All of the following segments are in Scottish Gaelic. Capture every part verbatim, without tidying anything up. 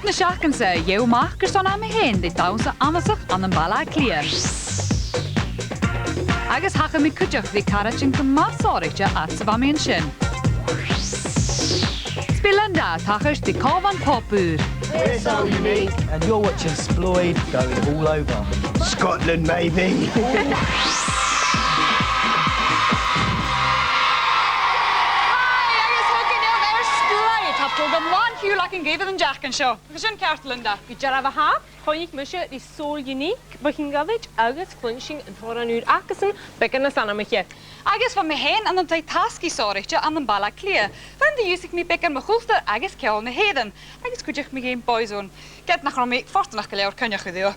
Na seachdain sa, gheibh mi a-mach gur e sin am fhèin ri dannsa annasach ann am Baile Àtha Cliath. Agus thachair mi cuideachd ri caraidean gu math sònraichte às a' bhàta an sin. 'S bidh Linda a' tachairt ri còmhlan pop ùr. We're so unique, and you're watching Spleoid going all over Scotland, maybe. Hi, agus thugad leibh air Spleoid. Tha prògram làn ciùil againn dhuibh an t-seachdain seo. Agus sin ceart, Linda. Gu dearbh, tha. Choinnich mise ri Seoil Unique, bho chionn ghoirid, agus chluinneas sinn an t-òran ùr acasan beagan nas anmoiche. Agus bha mi fhìn ann an taigh-tasgaidh sònraichte ann am Baile Àtha Cliath, far an do dh'ionnsaich mi beagan mu chultar agus ceòl na h-Èireann, agus cuideachd mu dheidhinn Boyzone, ged nach robh mi fortanach gu leòr coinneachadh riutha.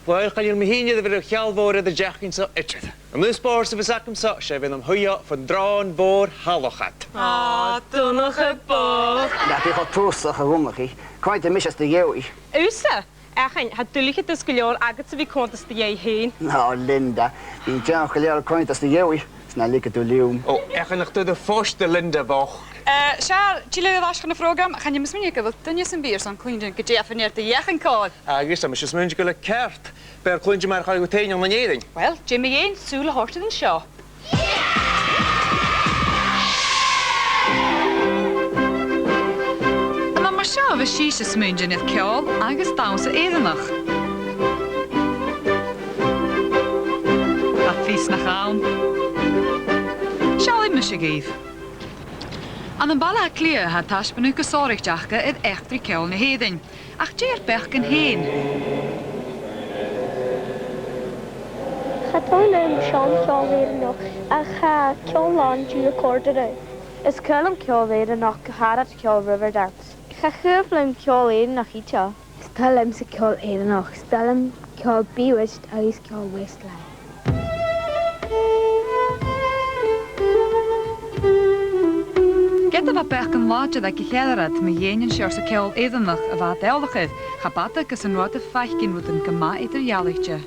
Uill, chan eil mi fhìn air a bhith air cheòl mhòr air an t-seachdain seo idir. An aon spòrs a bhios agamsa, 's e bhith nam shuidhe fon dràin mhòr shalach ud. Ah, Donnchadh bochd. Tha e cho tùrsach a' ghumaidh. Coimhead mise às do dhèidh. Thusa? Eachann, tha duilgheadas gu leòr agadsa a bhith a' cunntas do dhèidh fhèin. No, Linda, bidh mi a' dèanamh gu leòr cunntas do dhèidh, 's na leig thu leam. Ò, Eachann, nach tu do phost, a Linda bhochd. Eh, seadh, tilleadh air ais chun a' phrògraim, chan eil mi a' smaoineachadh gu bheil duine sam bith airson cluinntinn gu dè tha fa-near do dh'Eachann còir. Agus tha mise a' smaoineachadh gu bheil e ceart. B' fheàrr cluinntinn mar a chaidh dhut fhèin ann an Èirinn. Uill, dè mu dheidhinn sùil a thoirt air an seo. An ann mar seo a bhios sibhse a' smaoineachadh air ceòl agus dannsa Èireannach? Tha fios nach ann. Seallaidh mise dhuibh. Ann am Baile Àtha Cliath tha taisbeanadh gu sònraichte aca air eachdraidh ceòl na h-Èireann. Ach dè ur beachdan fhèin? Cha toil leam seann cheòl Èireannach, ach tha ceòl an-diugh a' còrdadh rium. Is caomh leam ceòl Èireannach, gu h-àraid ceòl Riverdance. Cha chaomh leam ceòl Èireannach idir. Is toil leamsa ceòl Èireannach, is toil leam ceòl Bewitched agus ceòl Westlife. Ged a bha beachdan làidir aig a' cheathrar mu dheidhinn an seòrsa ceòl Èireannach a bha iad eòlach air, cha b' fhada gus an robh iad a' faicinn rudan gu math eadar-dhealaichte.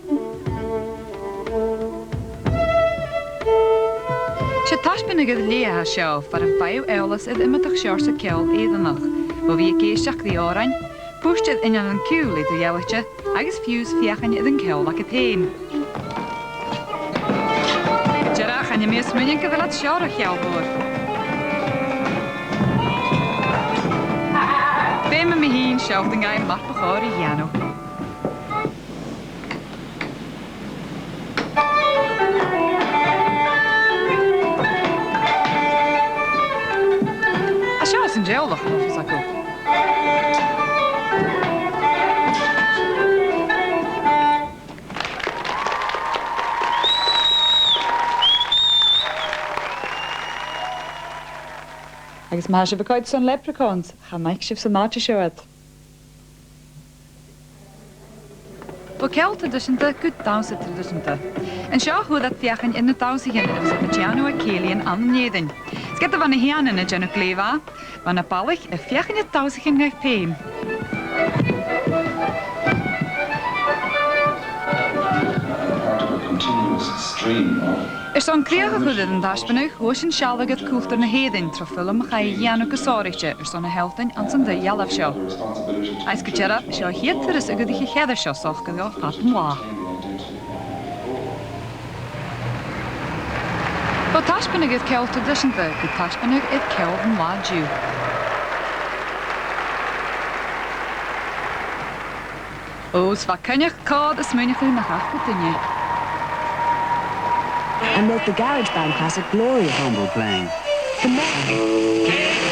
'S e taisbeanadh air leth a tha seo far am faigheadh tu eòlas air iomadach seòrsa ceòl Èireannach, bho bhith ag èisteachd ri òrain, puirt air innealan-ciùil eadar-dhealaichte, agus fiù 's feuchainn air an ceòl agad fhèin. Dìreach, chan eil mi a' smaoineachadh gu bheil iad seo ro cheòlmhor. Feumaidh mi fhìn sealltainn dhaibh mar bu chòir a dhèanamh. Tha seo san teaghlach, an cuala sibh? Agus ma tha sibh a' coimhead airson Leprechauns, chan fhaic sibh san àite seo iad. Bho cheòl traidiseanta gu dannsa traidiseanta. An seo, fhuair iad feuchainn air na dannsaichean a bhios iad a' dèanamh aig cèilidhean ann an Èirinn. 'S ged a bha na h-igheanan a' dèanamh glè mhath, bha na balaich a' feuchainn air dannsaichean dhaibh fhèin. Airson crìoch a chur air an taisbeanadh, fhuair sinn sealladh air cultar na h-Èireann tro fhilm a chaidh a dhèanamh gu sònraichte airson a shealltainn anns an taigh-dhealbh seo. Agus gu dearbh, seo a' chiad turas a dh'fhuirich a' cheathrar seo socair fad an latha. Bho taisbeanadh air ceòl traidiseanta gu taisbeanadh air ceòl an latha an-diugh. Ò, 's bha Coinneach còir a' smaoineachadh nach fhaca duine e. And wrote the garage band classic Gloria Humble playing. The Met.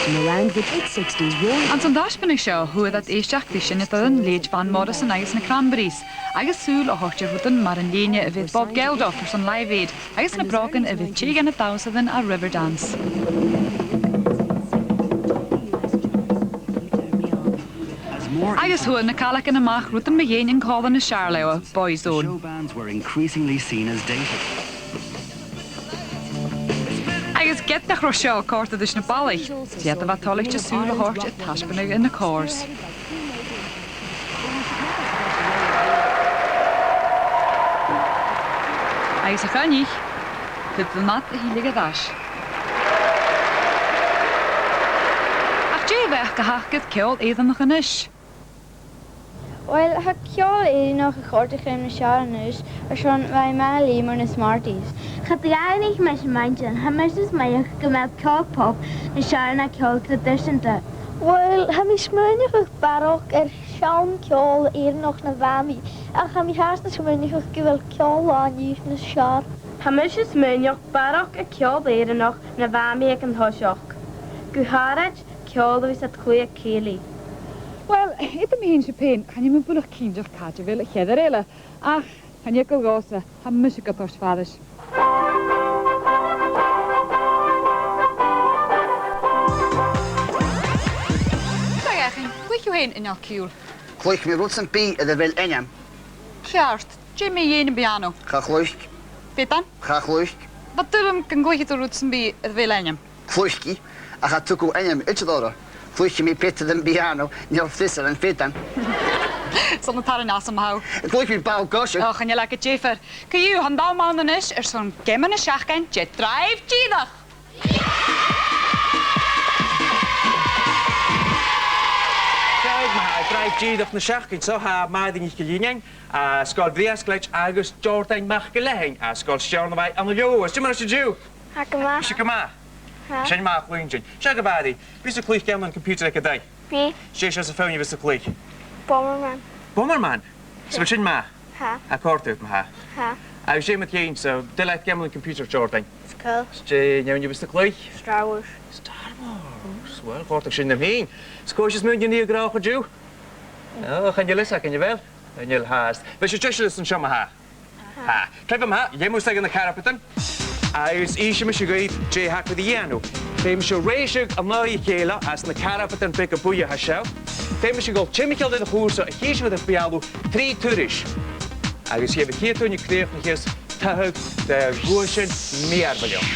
From around the mid sixties, Rory Anns an taisbeanadh seo, fhuair iad èisteachd ri seinneadairean leithid Van Morrison agus na Cranberries, agus sùil a thoirt air rudan mar an lèine a bh' air Bob Geldof airson Live Aid, agus na brògan a bh' air tè dhe na dannsairean à Riverdance. Agus fhuair na caileagan a-mach rudan mu dheidhinn an còmhlan as fheàrr leotha, Boyzone. Show bands were increasingly seen as dated. Agus ged nach robh seo a' còrdadh ris na balaich, 's iad a bha toilichte sùil a thoirt air taisbeanadh air na Corrs. Agus a Choinnich, thug thu nad thilleadh air ais. Ach dè a bheachd a th' aca air ceòl Èireannach a-nis? Uill, tha ceòl Èireannach a' còrdadh rium nas fheàrr a-nis, airson bha e math leam anns na Smarties. Cha do dh'aithnich mise m' inntinn, tha mise a' smaoineachadh gu bheil ceòl pop nas fheàrr na ceòl traidiseanta. Uill, tha mi a' smaoineachadh barrachd air seann cheòl Èireannach na bha mi, ach tha mi fhathast a' smaoineachadh gu bheil ceòl an-diugh nas fheàrr. Tha mise a' smaoineachadh barrachd air ceòl Èireannach na bha mi aig an toiseach. Gu h-àraid, ceòl a bhios iad a' cluich aig cèilidh. Uill, eadar mi fhìn 's sibh fhèin, chan eil mi buileach cinnteach càit a bheil a' cheathrar eile, ach chan eagal dhòmhsa, tha mise ga toirt fairis. Seadh, a Dhùghaill, an cluich thu fhèin inneal-ciùil? Cluichidh mi rud sam bith air a bheil ainm. Ceart, dè mu dheidhinn am piàno? Cha chluich. Fiodal? Cha chluich. Bha dùil agam gun cluicheadh tu rud sam bith air a bheil ainm. Cluichidh, ach tha thu ag ràdh ainm idir orra. Cluichidh mi pìos den phiàno, nì mi fios air am fiodal. 'S ann a' tarraing asam a tha thu. Cluichidh mi ball-coise. Och, chan eil e gu diofar. Co-dhiù, tha an t-àm ann a-nis airson geama na seachdain de Dhraibh Dìreach. Seadh, ma-thà, Draibh Dìreach na seachdain seo, tha Màiri NicIllFhinnein à Sgoil Bhriasglait agus Jordan MacIlleathain à Sgoil Steòrnabhaigh ann an Leòdhas. Dè mar a tha sibh an-diugh? Tha gu math. Tha sibh gu math? Tha. Sin math, cluinntinn. Seadh, a Mhàiri, am bi sibh a' cluich geamannan computer aig an taigh? Bidh. Dè seòrsa feadhainn a bhios sibh a' cluich? Bomberman. Bomberman? Seadh. Bheil sin math? Tha. Tha e a' còrdadh riut, ma-thà? Tha. Agus dè mu dheidhinn-sa, dè leat geamannan computer, Jordan? Is cool. Is dè an fheadhainn a bhios tu a' cluich? Star Wars. Star Wars. Uill, chòrdadh sin rium fhìn. Is cò tha sibh a' smaoineachadh a nì an gnothach an-diugh? Ò, chan eil fhios againn, a bheil? Chan eil fhios. Bheil sibh deiseil airson seo, ma-thà? Tha. Tha. Trobhad ma-thà, dh'fheumas sinn a dhol dha na carbadan. Agus innsidh mise dhuibh dè th' agaibh ri dhèanamh. Feumaidh sibh rèiseadh an aghaidh a chèile anns na carbadan beaga buidhe a tha seo. Feumaidh sibh a dhol timcheall air a' chùrsa a chì sibh air am beulaibh trì turais. Agus gheibh a' chiad duine a chrìochnaicheas taghadh de dhuaisean mìorbhaileach.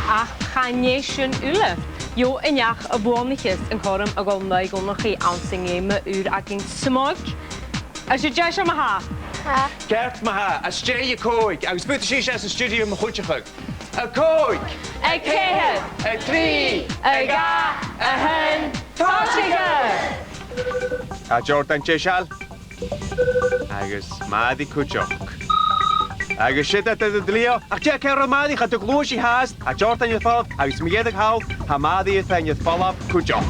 Ach chan e sin uile. Gheibh an neach a bhuannaicheas an cothrom a dhol an aghaidh Dhonnchaidh anns a' gheama ùr againn Smog. A bheil sibh deiseil, ma-thà? Tha. Ceart ma-thà, às dèidh a còig, agus faodaidh sibhse às an stiùidio mo chuideachadh. A còig! A ceithir! A trì! A dhà! A h-aon! Tòisich! Tha Jordan deiseil. Agus Màiri cuideachd. Agus siud iad air an t-slighe, ach dè tha ceàrr air Màiri, cha do ghluais i fhathast. Tha Jordan air falbh agus mu dheireadh thall, tha Màiri air faighinn air falbh cuideachd.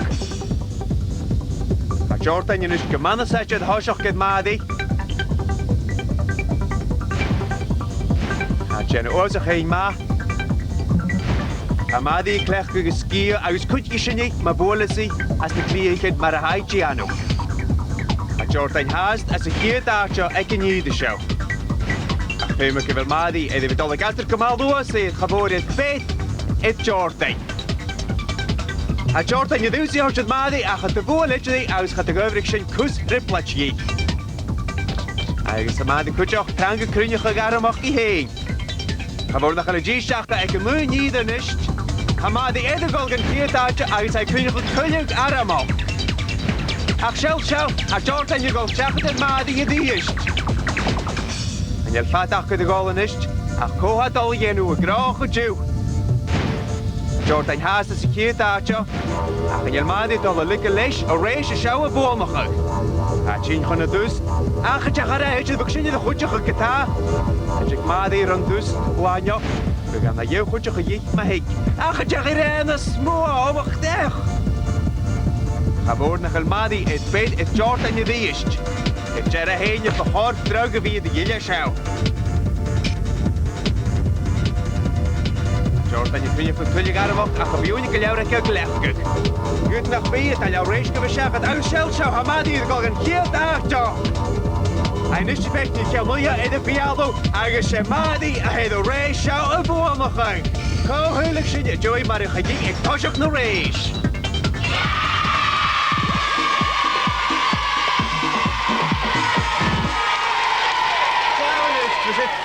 Tha Jordan a-nis gu math nas fhaide air thoiseach air Màiri. Tha e a' dèanamh uabhasach fhèin math. Tha Màiri a' cleachdadh a sgiath agus cuidichidh sinn i ma bhuaileas i às na cliathan mar a tha i a' dèanamh. Tha Jordan fhathast anns a' chiad àite aig an ìre seo. Ach feumaidh gu bheil Màiri air a bhith a' dol a dh'fhasgadh gu math luath air, cha mhòr air Beth air Jordan. Tha Jordan a' dùsaigeadh a thoirt air Màiri ach cha do bhuail idir i agus cha do dh'adhbhraich sin cus trioblaid dhi. Agus tha Màiri cuideachd trang a' cruinneachadh armachd i fhèin. Cha mhòr nach eil an dithis aca aig an aon ìre a-nis. Tha Màiri air a dhol dhan chiad àite agus tha i a' cruinneachadh tuilleadh armachd. Ach seall seo, tha Jordan a' dol seachad air Màiri a-rithist. Chan eil fada aca ri dhol a-nis, ach cò tha dol a dhèanamh an gnothach an-diugh? Jordan fhathast sa chiad àite, ach chan eil Màiri dol a leigeil leis an rèis seo a bhuannachadh. Tha i a' tighinn chun an dust, ach cha deach air ais, bhiodh sin air a chuideachadh ge-tà. Thèid Màiri air an dust uaine, bhiodh e na dheagh chuideachadh dhi ma thig. Ach cha deach air e nas motha, o mo chreach! Cha mhòr nach eil Màiri air Beth air Jordan a-rithist. Air deireadh fhèin, bu chòir dragh a bhith air a' ghille seo. Jordan a' cruinneachadh tuilleadh armachd ach cha bhi ùine gu leòr aige a ghlacadh. Ged nach bi, tha e a' leum rèis gu bhith seachad, agus seall seo, tha Màiri air a dhol dhan chiad àite. A-nis a' faicinn a' cheann-uidhe air a bheulaibh, agus 's e Màiri a tha air an rèis seo a bhuannachadh. Cò shaoileadh sin an dèidh mar a chaidh i aig toiseach na rèis?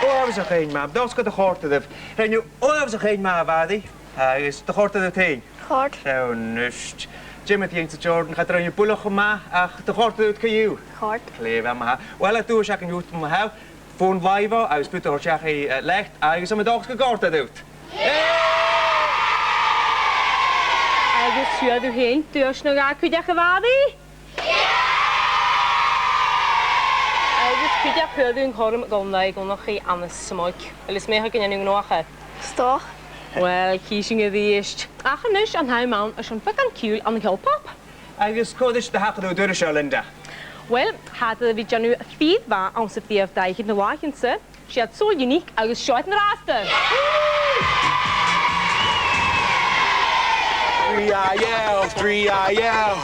Uabhasach fhèin math. Dòchas gun do chòrd e ribh. Rinn thu uabhasach fhèin math, a Mhàiri, agus do chòrd e riut fhèin? Chòrd. Seann nist. Dè mu dheidhinn-sa, Jordan? Cha do rinn thu buileach cho math, ach do chòrd e riut co-dhiù? Chòrd. Glè mhath, ma-thà. Uill, tha duais againn dhut, ma-thà. Fòn làimhe agus bu toigh leat a chur oirre, agus tha mi an dòchas gun còrd e riut. Agus siud thu fhèin, duais no dhà cuideachd, a Mhàiri? Cuideachd, chuala sinn cothrom a' Ghobhainn Dòmhnallach ann an Smug. A bheil fhios agad cò an t-ainm a th' air? 'S dòcha. Uill, chì sinn a-rithist. Ach a-nis, an t-àm ann airson beagan ciùil ann an ceòl pop. Agus cò ris a thachair thu an turas seo, Linda? Uill, tha iad air a bhith a' dèanamh fìor mhath anns a' phrìomh dhà fhichead an-dràsta. 'S iad Soul Unique agus seo iad an-dràsta. Three I L, three I L.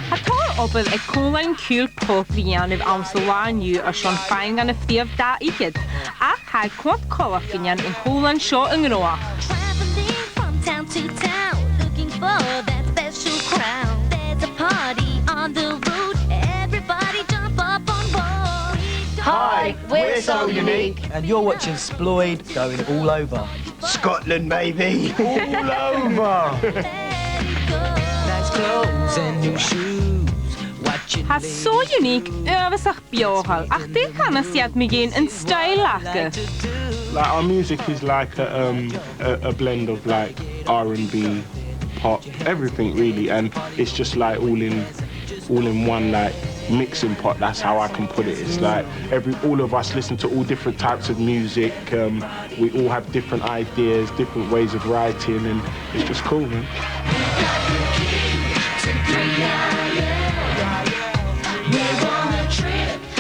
Tha tòrr obair aig còmhlain ciùil pop ri dhèanamh anns an latha an-diugh airson faighinn dhan a' phrìomh dhà fhichead, ach tha e coltach gun dèan an còmhlan seo an gnothach. Traveling from town to town, looking for that special crown. There's a party on the road, everybody jump up on board. Hi, we're Soul Unique. And you're watching Spleoid going all over Scotland, maybe. All over. Nice clothes and new shoes. Tha Soul Unique uabhasach beothail, ach dè chanas iad mu dheidhinn an stoidhle aca? Like, our music is like a, um, a, a blend of, like, R and B, pop, everything really, and it's just, like, all in, all in one, like, mixing pot. That's how I can put it. It's like every, all of us listen to all different types of music. Um, we all have different ideas, different ways of writing, and it's just cool, man.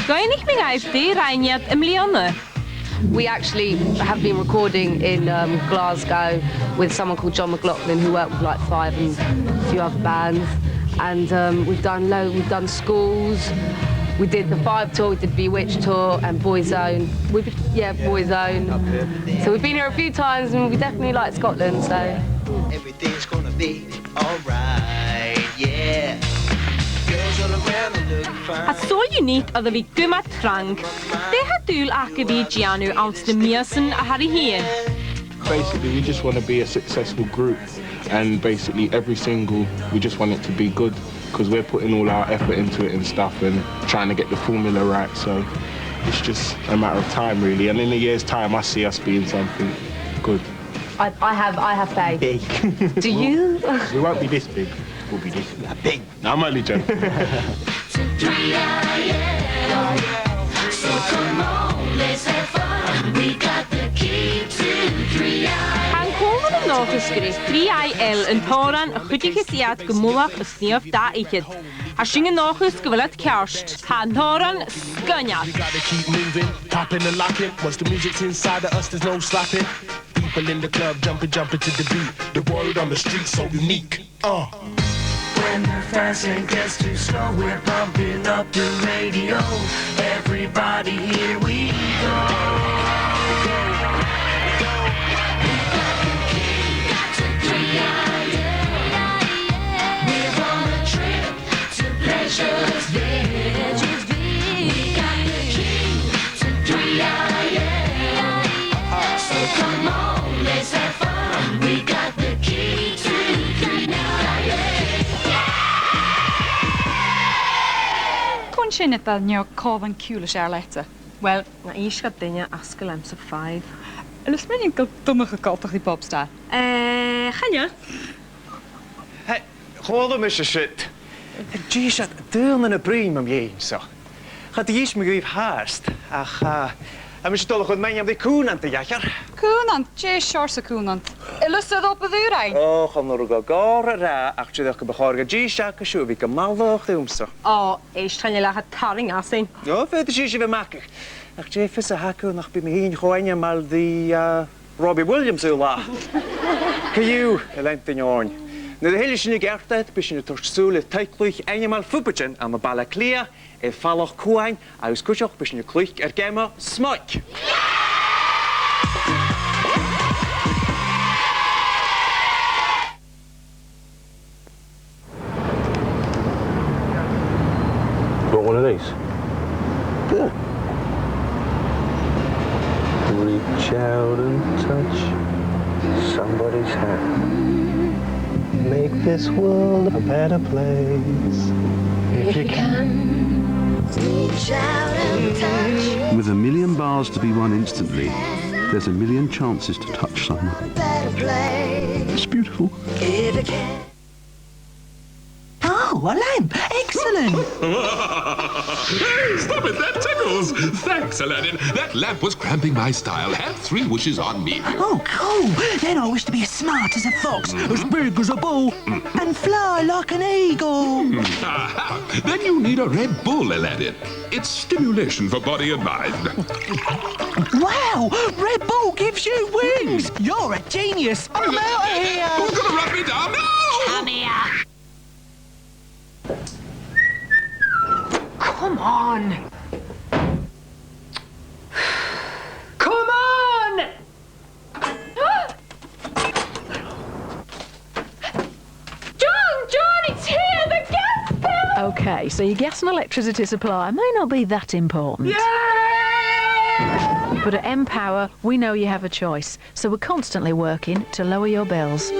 Dh'fhaighnich mi dhaibh dè rinn iad am-bliadhna. We actually have been recording in, um, Glasgow with someone called John McLaughlin, who worked with, like, Five and a few other bands. And, um, we've done lo-, we've done schools. We did the Five tour, we did Bewitched tour and Boyzone. We, yeah, Boyzone. So we've been here a few times and we definitely like Scotland, so. Everything's gonna be alright, yeah. Girls all around are looking fine. Tha Soul Unique air a bhith gu math trang. Dè tha dùil aca a bhith a' dèanamh anns na mìosan a tha ri thighinn? Basically, we just wanna be a successful group, and basically every single, we just want it to be good, 'cause we're putting all our effort into it and stuff and trying to get the formula right, so it's just a matter of time, really, and in a year's time, I see us being something good. I, I have, I have faith. Big. Do you? We won't be this big. We'll be this big. No, I'm only joking. Tha an còmhlan an dòchas gur e Three I L an t-òran a chuidicheas iad gu mullach an t-snìomh dà fhichead. Tha sinn an dòchas gu bheil iad ceart. Tha an t-òran sgoinneil. We gotta keep moving, popping and locking. Once the music's inside of us, there's no stopping. People in the club jumping, jumping to the beat. The word on the street so unique. Uh. When the fast lane gets too slow, we're pumping up the radio. Everybody, here we go. We're on a trip to Pleasure's Ville. We got the key to three I L. So come on, let's have fun. We got the key to three I L. Cò an sin a bheil an còmhlan ciùil as fheàrr leatsa? Uill, chan eil fhios agam dè ach 's caomh leamsa Five. A bheil fhios agad gu bheil Donnchadh coltach ri Popstar? Eh, chan eil. Hey, chuala mise siud. Dè seo, daoine a' bruidhinn mum dheidhinn seo. Cha do dh'inns mi dhuibh fhathast, ach, ah, tha mise a' dol a chur m' ainm ri cùmhnant, a dh'aithghearr. Cùmhnant? Dè seòrsa cùmhnant? Eil fhios agad dè tha thu ag ràdh? Ò, chan urrainn dhomh gu leòr a ràdh, ach dìreach gum bu chòir do dh'Inseag a siubhal gu math luachmhor dhòmhsa. Ò, èist, chan eil ach tarraing asainn. Ò, faodaidh sibhse a bhith macach. Ach dè fios a th' agaibh nach bi mi fhìn cho ainmeil ri, ah, Robbie Williams an latha. Co-dhiù, a leantainn oirnn. Nuair a thilleas sinn a dh'fheasgar, bidh sinn a' toirt sùil air taigh-cluich ainmeil Phupaidean ann am Baile Àtha Cliath, air falach-cuain, agus cuideachd bidh sinn a' cluich ar geama Smug. Want one of these? Yeah. Reach out and touch somebody's hand. Make this world a better place. If you can. Reach out and touch. With a million bars to be won instantly, there's a million chances to touch someone. Better place. It's beautiful. If you can. Oh, A lamp! Excellent! Hey, stop it! That tickles! Thanks, Aladdin. That lamp was cramping my style. Have three wishes on me. Oh, cool. Then I wish to be as smart as a fox, as big as a bull, and fly like an eagle. Aha! Then you need a Red Bull, Aladdin. It's stimulation for body and mind. Wow! Red Bull gives you wings! You're a genius! I'm out of here! Who's gonna rub me down? No! Come here! Come on! Come on! John, John, it's here, the gas bill! Okay, so your gas and electricity supplier may not be that important. But at Empower, we know you have a choice, so we're constantly working to lower your bills.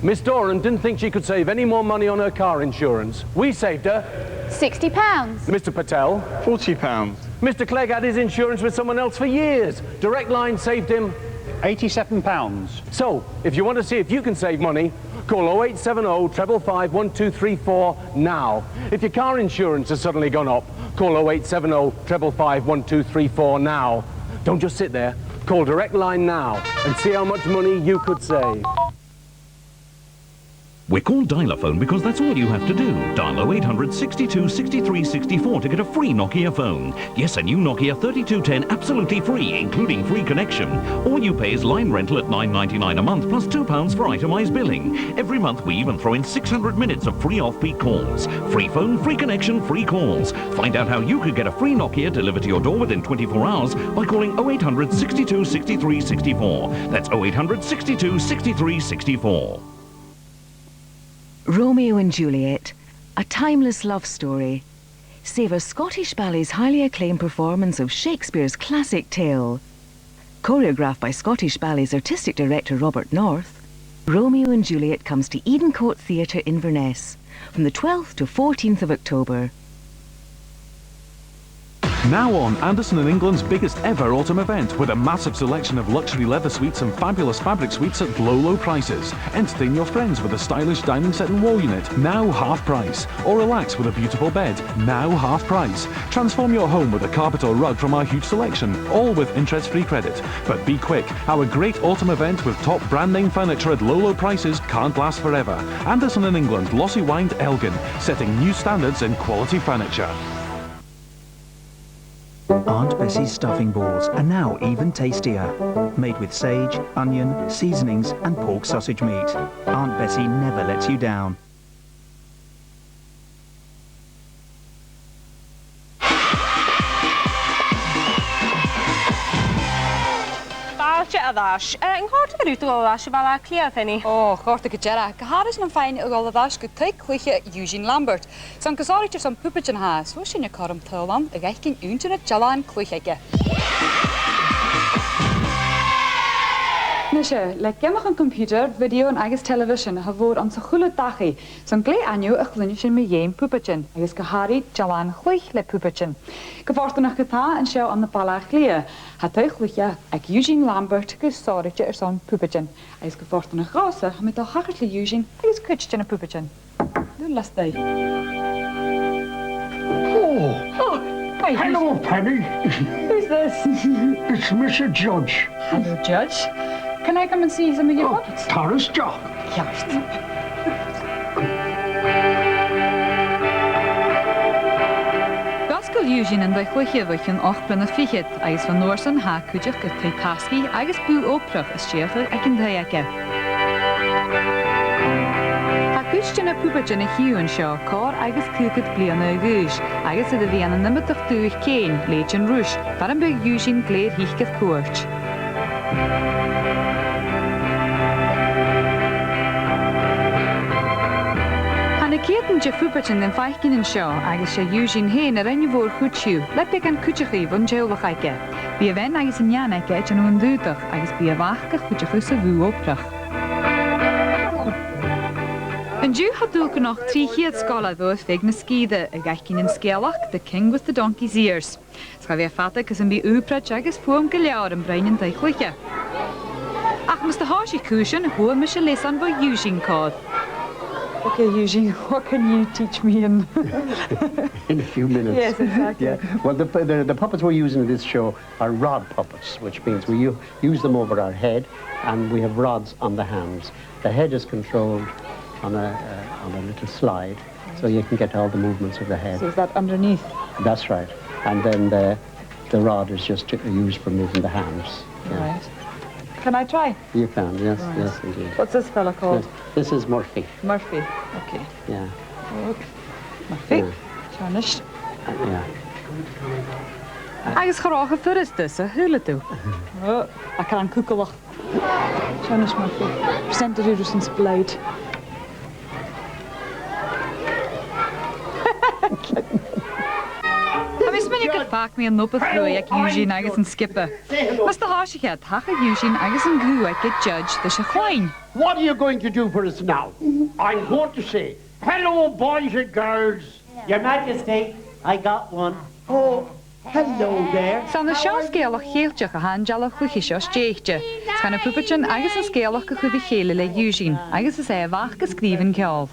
Miss Doran didn't think she could save any more money on her car insurance. We saved her sixty pounds. Mister Patel. Forty pounds. Mister Clegg had his insurance with someone else for years. Direct Line saved him eighty-seven pounds. So, if you want to see if you can save money, call oh eight seven oh, five five five, one two three four now. If your car insurance has suddenly gone up, call oh eight seven oh, five five five, one two three four now. Don't just sit there. Call Direct Line now and see how much money you could save. We're called Dial-a-Phone because that's all you have to do. Dial oh eight hundred, sixty-two, sixty-three, sixty-four to get a free Nokia phone. Yes, a new Nokia thirty-two ten absolutely free, including free connection. All you pay is line rental at nine ninety-nine a month plus two pounds for itemised billing. Every month we even throw in six hundred minutes of free off-peak calls. Free phone, free connection, free calls. Find out how you could get a free Nokia delivered to your door within twenty-four hours by calling oh eight hundred, sixty-two, sixty-three, sixty-four. That's oh eight hundred, sixty-two, sixty-three, sixty-four. Romeo and Juliet, a timeless love story. Savour Scottish Ballet's highly acclaimed performance of Shakespeare's classic tale. Choreographed by Scottish Ballet's artistic director Robert North, Romeo and Juliet comes to Eden Court Theatre, Inverness, from the twelfth to fourteenth of October. Now on, Anderson and England's biggest ever autumn event, with a massive selection of luxury leather suites and fabulous fabric suites at low, low prices. Entertain your friends with a stylish dining set and wall unit, now half price. Or relax with a beautiful bed, now half price. Transform your home with a carpet or rug from our huge selection, all with interest-free credit. But be quick, our great autumn event with top brand name furniture at low, low prices can't last forever. Anderson and England, Lossie Wynd, Elgin, setting new standards in quality furniture. Aunt Bessie's stuffing balls are now even tastier. Made with sage, onion, seasonings and pork sausage meat. Aunt Bessie never lets you down. Fàilte air ais. Eh, an còrdadh e riut a dhol air ais a Bhaile Àtha Cliath, a Phenny? Ò, chòrdadh gu dearbh. Gu h-àraidh nam faighinn a dhol air ais gu taigh-cluiche Eugene Lambert. 'S ann gu sònraichte airson pupaidean a tha e, is bha sin a' cur an t-saoghail ann a dh'fhaicinn aon de na dealbhan-cluich aige. Nise, le geamachan computer, video agus television, tha mòran sa chuile dachaigh, 's ann glè ainneamh a chluinneas sinn mu dheidhinn pupaidean, agus gu h-àraidh dealbhan-cluich le pupaidean. Gu fortanach ge-tà, an seo ann am Baile Àtha Cliath, tha taigh-cluiche aig Eugene Lambert gu sònraichte airson pupaidean, agus gu fortanach dhòmhsa, tha mi a' dol a thachairt le Eugene agus cuid de na pupaidean. Dùil a-staigh. Oh. Oh, hi. Hello, Penny. Who's this? It's Missus Judge. Hello, Judge. Can I come and see some of your puppets? Tha e ceart. Ceart. Dh'fhosgail Eugene an taigh-cluiche bho chionn ochd bliadhna fichead, agus bhon uair sin tha e cuideachd air taigh-tasgaidh agus bùth-obrach a stèidheachadh aig an taigh aige. Tha cuid de na pupaidean a chì thu an seo còrr agus caogad bliadhna a dh'aois, agus air a bhith ann an iomadach dùthaich cèin, leithid an Ruis, far am biodh Eugene glè thric air cuairt. Tha na ceudan de phupaidean rim faicinn an seo, agus 's e Eugene fhèin a rinn a' mhòr-chuid dhiubh, le beagan cuideachaidh bhon teaghlach aige. Bidh a bhean agus an nighean aige a' dèanamh an t-aodach, agus bidh a mhac ga chuideachadh sa bhùth-obrach. An-diugh tha dùil gun nochd trì cheud sgoilear bho air feadh na sgìre a dh'fhaicinn an sgeulachd The King with the Donkey's Ears. 'S cha bhi e fada gus am bi ùpraid agus fuaim gu leòr am broinn an taigh-cluiche. Ach mus do thòisich cùisean, fhuair mise leasan bho Eugene còir. Okay, Eugene, what can you teach me in... In a few minutes. Yes, exactly. Yeah. Well, the, the, the puppets we're using in this show are rod puppets, which means we u-, use them over our head, and we have rods on the hands. The head is controlled on a, uh, on a little slide, so you can get all the movements of the head. So is that underneath? That's right. And then the, the rod is just used for moving the hands. Yeah. Right. Can I try? You can, yes, yes, indeed. What's this fella called? Yes, this is Murphy. Murphy, okay. Yeah. Good. Murphy. Yeah. Tarnished. Uh, yeah. Agus cha robh e furasta, saoilidh tu. Oh, a' crann cùgalach. Tarnished Murphy. Present the Rudderson's blade. Tha mi a' smaoineachadh gur fàg mi an obair chruaidh aig Eugene agus an sgioba. Mus do thòisich e, thachair Eugene agus an cù aige, Judge, ris a' chloinn. What are you going to do for us now? I'm going to say, "Hello, boys and girls." Your Majesty, I got one. Oh, hello there. 'S ann air seann sgeulachd Cheilteach a tha an dealbh-chluiche seo stèidhichte. 'S chan eil na pupaidean agus an sgeulachd a chur ri chèile le Eugene, agus is e a mhac a sgrìobh an ceòl.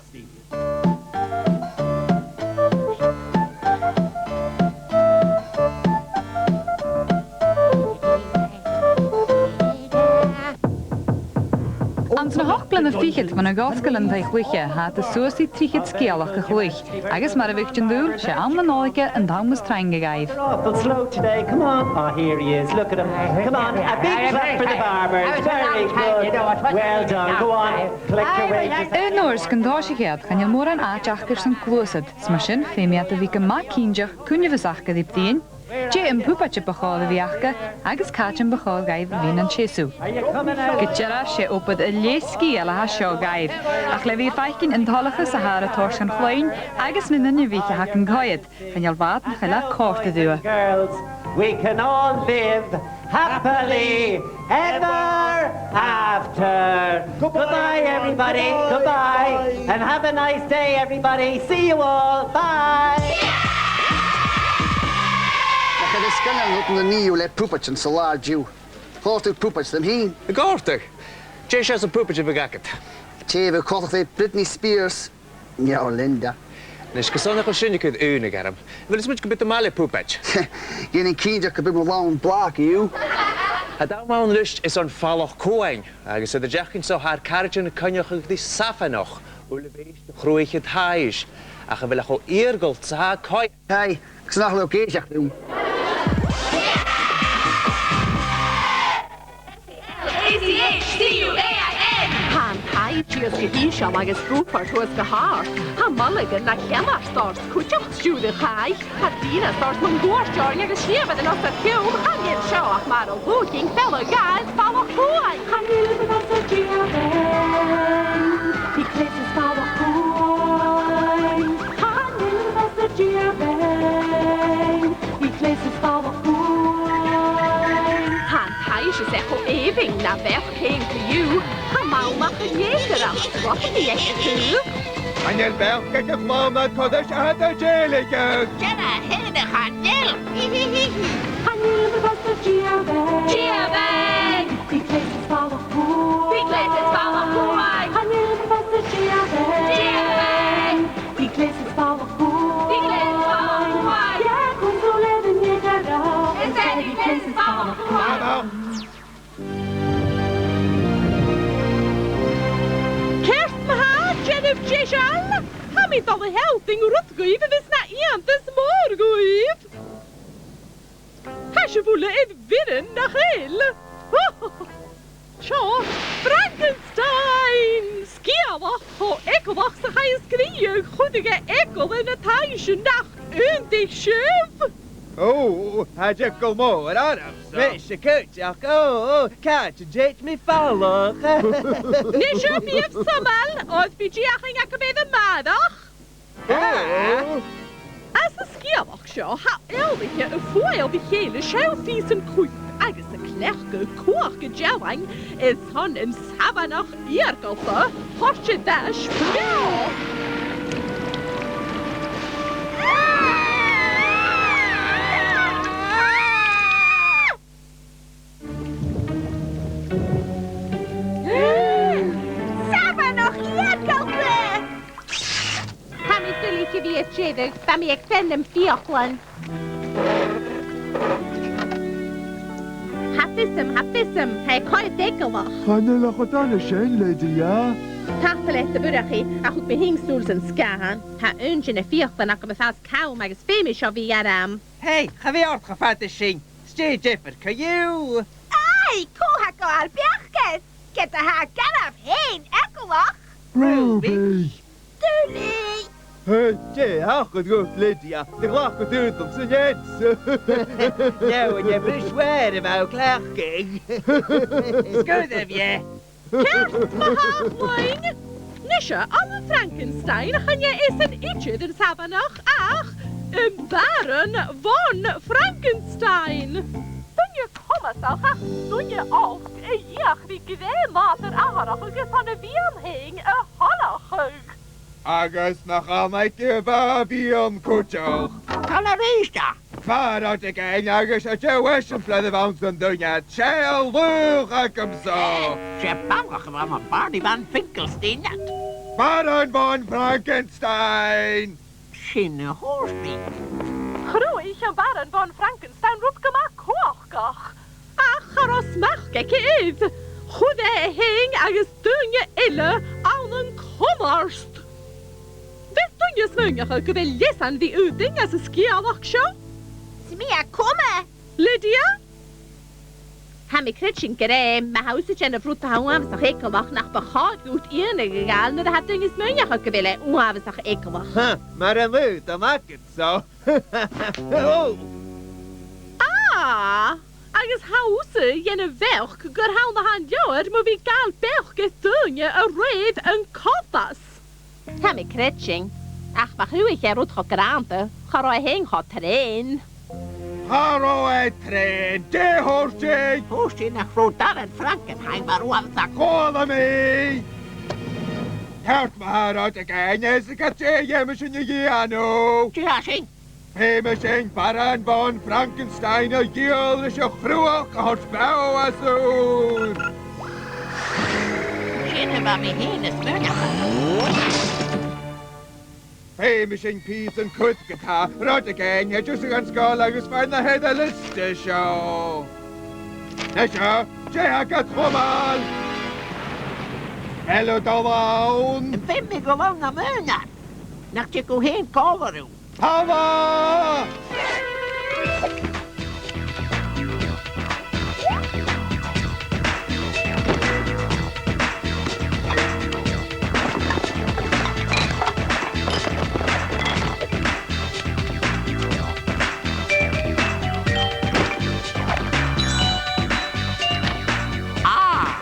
Anns na h-ochd bliadhna fichead bhon a dh'fhosgail an taigh-chluiche, tha iad suas ri trithead sgeulachd a chluich, agus mar a bhiodh dùil, 's e àm na Nollaige an t-àm as trainge dhaibh. Awful slow today. Come on. Ah, here he is. Look at him. Come on. A big clap for the farmers. Very good. Well done. Go on. Collect your wages. Aon uair 's gun tòisich iad, chan eil mòran àite aca airson gluasad, is mar sin, feumaidh iad a bhith gu math cinnteach cuin a bhios aca ri bruidhinn, dè am pupaid a bu chòir a bhith aca, agus càit am bu chòir dhaibh a bhith nan seasamh. Gu dearbh, 's e obair a leth sgìth a tha seo dhaibh, ach le bhith a' faicinn an toileachas a tha air a toirt dhan chloinn agus na daoine a bhitheadh aca an coimhead, chan eil bàrd nach eil e a' còrdadh riutha. Girls, we can all live happily ever after. Goodbye, everybody. Goodbye. And have a nice day, everybody. See you all. Bye. Nach eil sgoinneil an rud a nì thu le pupaidean san latha an-diugh. Chòrdadh pupaid rium fhìn. An còrdadh? Dè seòrsa pupaid a bhiodh agad? Tè a bhiodh coltach ri Britney Spears. No Linda. Nis, carson nach eil sinn a' cur iongnadh orm? A bheil fhios agad gum bi thu math le pupaid? Dèanainn cinnteach gum bi mo làmhan blàth co-dhiù. Tha an t-àm ann a-nis airson falach-cumhaing, agus air an t-seachdain seo tha ar caraidean a' coinneachadh ri savanach, uilebheist a chruthaich an taibhs, ach a bheil e cho iargalta 's a tha e coimhead? Tha, agus nach eil thu ag èisteachd rium. A C H C U A I N. Tha an taibhse gu h-ìosal agus brùthach suas gu h-àrd. Tha molagan na cheann air stòr cuideachd stiùireadh thaibh. Tha dìneasaurs mun cuairt oirnn agus snìomhaidhean os ar cionn. Chan eil seo ach mar a lùigeadh fealla-dhà is falach-cumhaing. Chan eil mi a' dol a dh'iarraidh. Bidh cleas is falach-cumhaing. Chan eil mi a' dol a dh'iarraidh. Bidh cleas is falach-cumhaing. Tha an taibhse cho èibhinn na bheachd fhèin co-dhiù. Tha mall nach eil leisgeul ach sruthadaibh aig a taobh. Chan eil beachd aig a' chlann a' turas a tha dèiligeadh. Dè na h-aon a chan eil? Chan eil mi a' dol a dh'iarraidh. D'iarraidh. Bidh cleas is falach-cumhaing. Bidh cleas is falach-cumhaing. Chan eil mi a' dol a dh'iarraidh. D'iarraidh. Bidh cleas is falach-cumhaing. Bidh cleas is falach-cumhaing. Yeah, cùm sùil air an eadar-dhealbh. Is e bidh cleas is falach-cumhaing. Ceart ma-thà, dèanamh deiseil! Tha mi a' dol a shealltainn rud dhuibh a bhios na iongantas mòr dhuibh. Tha sibh uile air bhioran, nach eil? Seo Frankenstein! Sgeulachd cho eagalach 's a chaidh a sgrìobhadh. Chuireadh e eagal air na taibhsean, nach aontaich sibh? Ò, tha eagal mòr orm. Mise cuideachd, ò, ò, càit an tèid mi falach? Nise, bithibh sàmhach, oir bidh deuchainn agaibh air a-màireach. Ah. Anns an sgeulachd seo, tha eòlaiche a' fuaigheal ri chèile seann phìosan cùraim agus a' cleachdadh cumhachd an dealain airson an savanach iargalta a thoirt air ais beò. cleachdadh, bha mi aig fear nam fiaclan. Tha fios agam, tha fios agam, tha e cho eagalach. Chan eil ach an dà sin, Lydia. Tapadh leat, a Mhurchaidh, ach thug mi fhìn sùil san sgàthan. Tha aon de na fiaclan agam a' fàs cam agus feumaidh seo bhith orm. Hey, cha bhi e ort cho fada sin. 'S dè an diofar co-dhiù? Aidh, cò tha gabhail beachd air? Ged a tha e garbh fhèin eagalach. Ruby. Ruby. Duilich. Hey, dè thachair dhut, Lydia? An do ghlac thu dùil san fheadsa? No, an e brush mhòr a bha thu a' cleachdadh? Sguir e, bha. Ceart ma-thà, a chlann. Nise, ann am Frankenstein, chan e esan idir an samhanach ach am Baron von Frankenstein. Duine comasach ach duine olc a dh'fheuch ri gnè nàdair atharrachadh airson a mhiann fhèin a shoirbheachadh. Agus nach ann aige a bha a mhiann cuideachd. Chan e a-rithist e. Far an deach e, agus 's e deagh eisimpleir a bh' anns an duine, tha e a' laghach agamsa. 'S e balach a bh' ann am Barney Van Finkelstein iad. Baron von Frankenstein! Sin a thuirt mi. Chruthaich am Baron von Frankenstein rud gu math cumhachdach. Ach cha robh smachd aige air. Chuir e e fhèin agus daoine eile ann an cunnart. Bheil duine a' smaoineachadh gu bheil leasan ri fhaotainn às an sgeulachd seo? 'S mi a' cumail. Lydia? Tha mi a' creidsinn gur e, ma tha thusa a' dèanamh rud a tha uabhasach eagalach, nach bu chòir dhut iongnadh a ghabhail nuair a tha daoine a' smaoineachadh gu bheil e uabhasach eagalach. Ha, mar an lùd am agad so. Ò! Ah! Agus tha thusa a' dèanamh bheachd gur h-ann a tha an leabhar mu bhith a' gabhail beachd air daoine a rèir an coltas. Tha mi a' creidsinn, ach ma chruthaich e rud cho grànda, cha robh e fhèin cho treun. Cha robh e treun, dè thuirt e? Thuirt e nach robh Darren Frankenheim mar uabhasach. Chuala mi! Ceart ma-thà, a Rudeigin, is dè tha sinn a' dèanamh? Dè tha sin? Feumaidh sinn Baron von Frankenstein a dhìoladh leis a' chruach a thoirt beò às ùr. Sin na bha mi fhìn a' smaoineachadh. Feumaidh sinn pìosan cuirp gu tà, a Rudeigin, thèid thusa dhan sgoil agus faigh na th' air an liosta seo. Nise, dè tha gad chumail? A bheil thu a' dol ann? Am feum mi a dhol ann nam aonar? Nach tig thu fhèin còmhla rium? Pàla! Ah!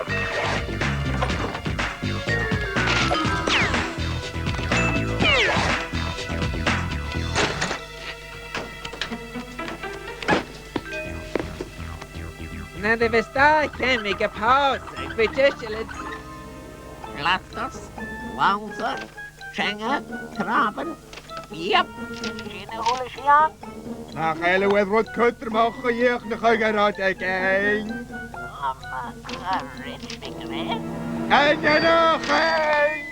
Nuair a bhios dà cheann a' pòsadh, bidh deiseil air... Glasgow, Walser, Teanga, Tràbhan. Yep, sin a h-uile sìon. Nach eil thu air rud cudromach a dhìochuimhneachadh, a Rudeigin? Am, a Rudeigin. An eanchainn!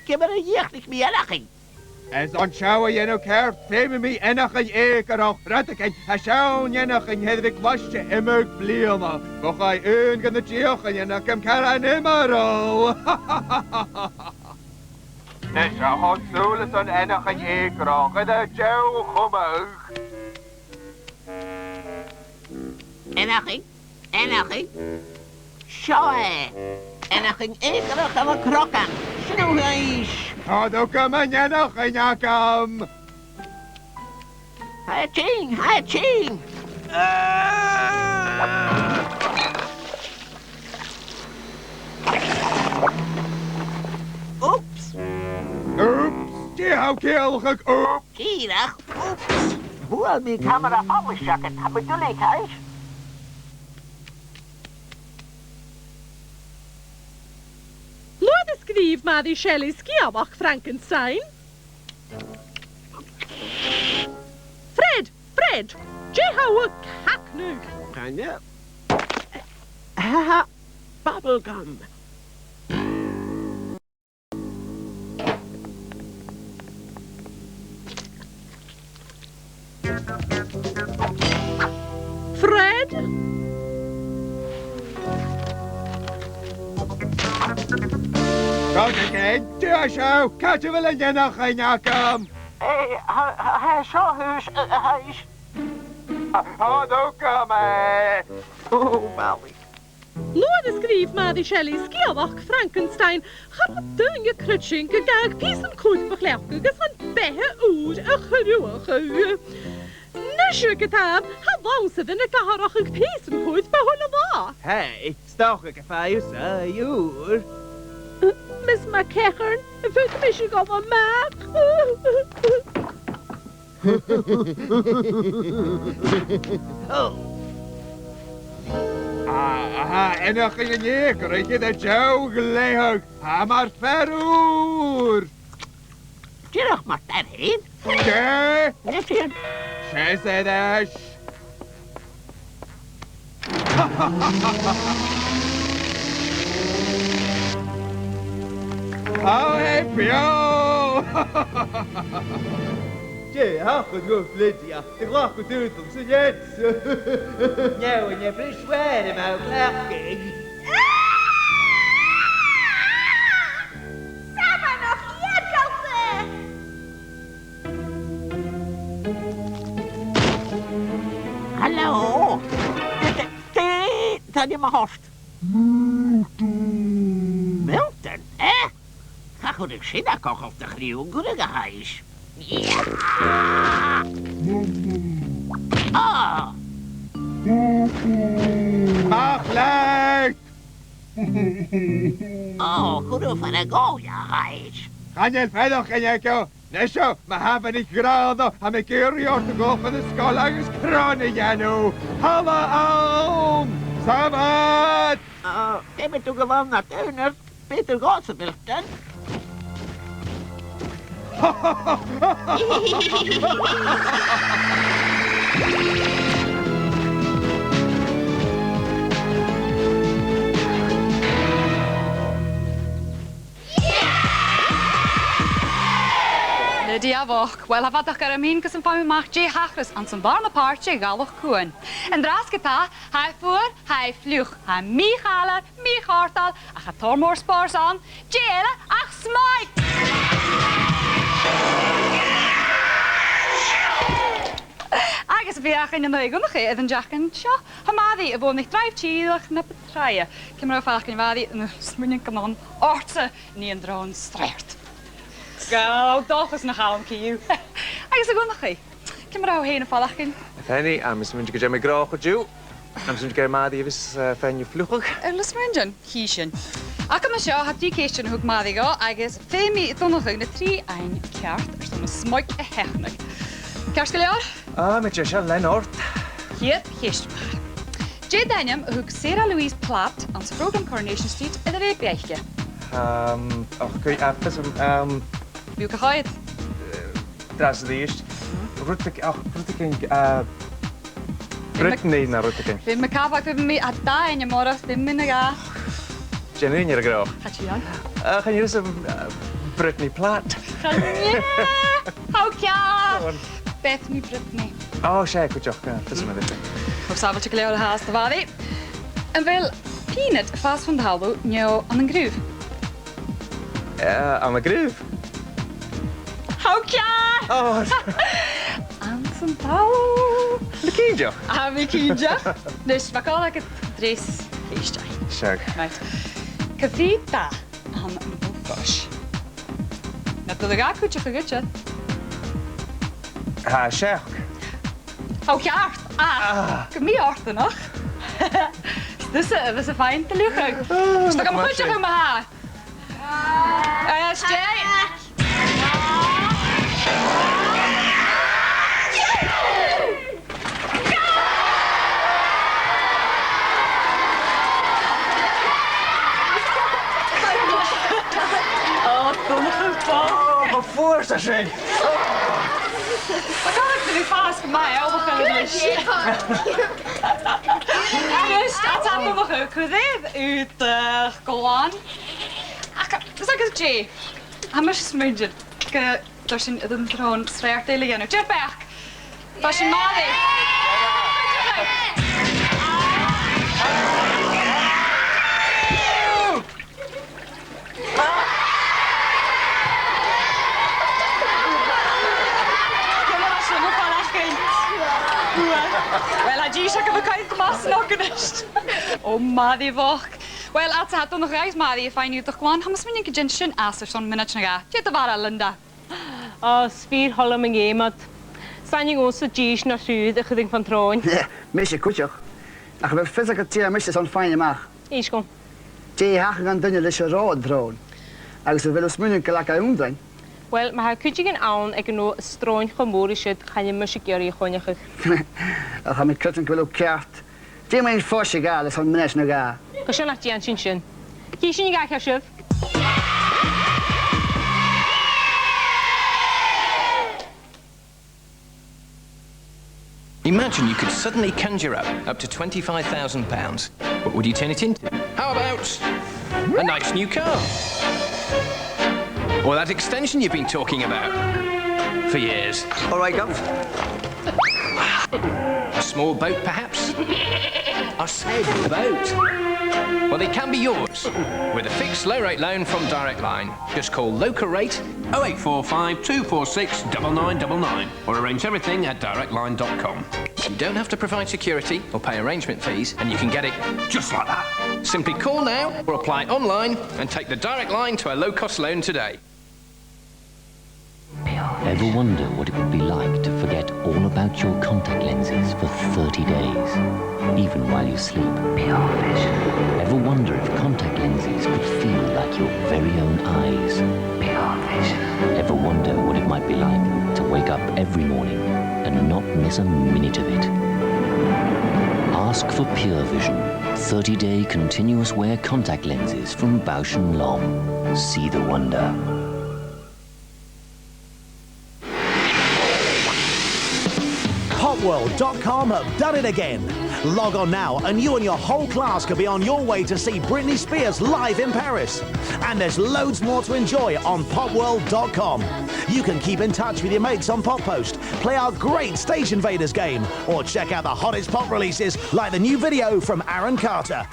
Ciamar a dhìochuimhnich mi eanchainn? Is an seo a dhèanamh ceart, feumaidh mi eanchainn eucorach, a Rudeigin, tha seann eanchainn air a bhith glaiste iomadh bliadhna. Bu chaomh aon de na deuchainnean agam caran iomrall. Nise, thog sùil airson eanchainn eucorach, air an deagh chumadh. Eanchainn, eanchainn. Seo e. Eanchainn eucorach ann an crogan. Sliù thuas. Tha thu gam eanchainn agam. Tha e tinn, tha e tinn. Oops. Oops. Dè tha thu a' ciallachadh, oops? Dìreach, oops. Bhuail mi camara follaiseach, tha mi duilich, tha. Nuair a sgrìobh Mary Shelley sgeulachd Frankenstein? Fred! Fred! Dè tha thu a' cagnadh? Chan eil. Ha, ha, bubble gum. Cò aig a tha seo? Càit a bheil an eanchainn agam? Eh, tha, tha, tha seo thusa, a, a Thaidhs. Tha, tha, thug mi e. Ò, balaich. Nuair a sgrìobh Mary Shelley sgeulachd Frankenstein, cha robh daoine a' creidsinn gun gabhadh pìosan cuirp a chleachdadh agus am beatha ùr a chruthachadh. Nise, ge-tà, tha làn-saidhean ag atharrachadh pìosan cuirp a h-uile latha. Hey, 's dòcha gum faigh thusa ùr. Miss McEachern, am faod mise a dhol a-mach? Aha, eanchainn an Eagraidh, tha deagh ghlèidheadh, tha mar fhear ùr. Dìreach mar fhear fhèin. Dè? Nì sin. 'S e, 's e, 's e. Tha e beò! Dè tha a' dol, a Lydia? An do ghlac thu dùdal sa leansa? Nì, nì, bris mhath mo chleachdaidh. Samhradh eagalach! Halò? Dè, dè, dè tha an t-ainm a th' ort? Milton. Milton? Eh? Cha chuireadh sin a' cochall do chridhe gu ruige, a Thaidhs. Ah! Mach leat! Ò, chuir thu fear a' ghobha, a Thaidhs. Chan eil faireachdainn aige. Nise, ma tha mi ag ràdh, tha mi ag iarraidh ort a dhol chun na sgoile agus cron a dhèanamh. Thalla ann! Sàbhailt! Ò, dè mu do dh'fhalbh na daoine? B' fheudar dhòmhsa, Milton. Lydia bhochd. Uill, tha fadachd orm fhìn gus am faigh mi a-mach dè thachras anns a' bhàrr na pàirte Ghealach Cuain. An-dràsta ge-tà, tha e fuar, tha e fliuch, tha e mì-chàilear, mì-chòrdail, ach tha tòrr mòr spòrs ann. Dè eile ach smòid! Agus bidh againn an aghaidh Dhonnchaidh air an t-seachdain seo. Tha Màiri a' buannachd draibh tìreach na bu tràithe. Ciamar a tha faireachdainn, a Mhàiri? Tha mi a' smaoineachadh gun ann ortsa nì an drone sreothart. Gabh dòchas nach ann, co-dhiù. Agus a Dhonnchaidh, ciamar a tha thu fhèin a' faireachdainn? A Phenny, tha mi a' smaoineachadh gun dèan mi gnothach an-diugh. Tha mi a' smaoineachadh gur e Màiri a bhios, eh, a' faighinn na fliuchadh. Eh, tha mi a' smaoineachadh, chì sinn. Agam an seo, tha trì ceistean a thug Màiri dhomh agus feumaidh Donnchadh na trì fhaighinn ceart airson am smòid a sheachnadh. Ceart gu leòr? Ah, tha mi deiseil, lean ort. Ciad cheist. Dè an t-ainm a thug Sarah Louise Platt anns a' phrògram Coronation Street air a' bhèibidh aice? Ehm, och, cò, ah, bus, ehm, Bidh thu ga choimhead. An-dràsta a-rithist. Rudeigin, ach, rudeigin, eh, Brittany no rudeigin. Bidh mi a' cabadaich, bidh mi, a, dà ainm oirre, bidh mi na dhà. Dè an aon air a' ghnothach? Chan eil. Eh, chan eil fhios agam, eh, Brittany Platt. Chan eil. Tha thu ceàrr. Go on. Bethany Brittany. Ò, 's e, cuideachd, eh, fhios agam air sin. Tha sàbhailte gu leòr a-nis, a Mhàiri. Am bheil peanut a' fàs fon talamh no ann an craobh? Eh, ann an craobh. Tha thu ceàrr! Ò. Anns an talamh. Tha mi cinnteach. Tha mi cinnteach. Nis, ma tha còir agad, treas cheist. Seadh. Right. Cò mheud dath a th' ann am bogha-frois? Nach eil e ga cuideachadh dhutsa. Tha, seachd. Tha thu ceàrr. Ah, ah, gu mì-fhortanach. 'S tusa a bhios a' faighinn do fhliuchadh. Ah, 's dòcha gum bu chaomh leam a-mach. Eh, stay. Ò, Donnchadh, bha. Ò, bha fuair sa sin. Tha còir agad a bhith a' fàs gu math eòlach air a-nis. Agus, tha Donnchadh, cuiridh thu do ghlùin. Ach, is agus Jay, tha mise a' smaoineachadh gu bheil sinn air an t-sreothart eile a dhèanamh. Dè ur beachd? Tha sin math. Uill, tha dithis agaibh a' coimhead math a-nis. O, Màiri bhochd. Uill, tha e a' dol nach eil Màiri a' faighinn aodach glan. Tha mi a' smaoineachadh gun dèan sinn às airson mionaid no dhà. Dè do bheachd, Linda? O, 's fìor thoil leam an geama ud. 'S aithne dhòmhsa dithis no triùir a chuireadh fon t-sròin. Mise cuideachd. Ach a bheil fios agad dè tha mise airson faighinn a-mach? Innis dhomh. Dè thachair dhan duine leis an robh an t-sròn? Agus a bheil thu a' smaoineachadh gu bheil e ga ionndrainn? Uill, ma tha cuideigin ann aig an robh an t-sròn cho mòr ri siud, chan eil mise ag iarraidh a choinneachadh. Ach tha mi a' creidsinn gu bheil thu ceart. Dè mu dheidhinn fois a ghabhail airson mionaid no dhà? Gu sin, nach dèan sinn sin. Chì sinn a dh'aithghearr sibh. Imagine you could suddenly conjure up up to twenty-five thousand pounds. What would you turn it into? How about a nice new car? Or that extension you've been talking about for years? All right, Gov. A small boat, perhaps? I said boat. Well, they can be yours with a fixed low-rate loan from Direct Line. Just call Local Rate oh eight four five two four six double nine double nine or arrange everything at direct line dot com. You don't have to provide security or pay arrangement fees, and you can get it just like that. Simply call now or apply online and take the Direct Line to a low-cost loan today. Ever wonder what it would be like to forget all about your contact lenses for thirty days, even while you sleep? Pure Vision. Ever wonder if contact lenses could feel like your very own eyes? Pure Vision. Ever wonder what it might be like to wake up every morning and not miss a minute of it? Ask for Pure Vision, thirty-day continuous wear contact lenses from Bausch and Lomb. See the wonder. Popworld dot com have done it again. Log on now and you and your whole class could be on your way to see Britney Spears live in Paris. And there's loads more to enjoy on popworld dot com. You can keep in touch with your mates on Pop Post, play our great Stage Invaders game, or check out the hottest pop releases like the new video from Aaron Carter.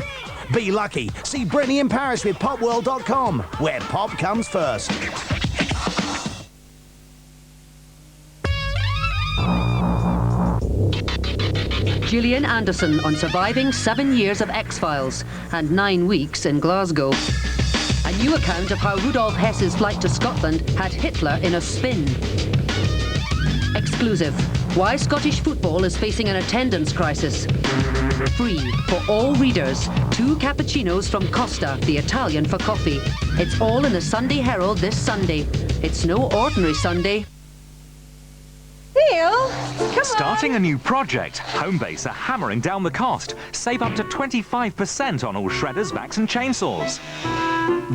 Be lucky. See Britney in Paris with popworld dot com, where pop comes first. Gillian Anderson on surviving seven years of X-Files and nine weeks in Glasgow. A new account of how Rudolf Hess's flight to Scotland had Hitler in a spin. Exclusive. Why Scottish football is facing an attendance crisis. Free for all readers. Two cappuccinos from Costa, the Italian for coffee. It's all in the Sunday Herald this Sunday. It's no ordinary Sunday. Neil, come on. Starting a new project? Homebase are hammering down the cost. Save up to twenty-five percent on all shredders, vacs and chainsaws.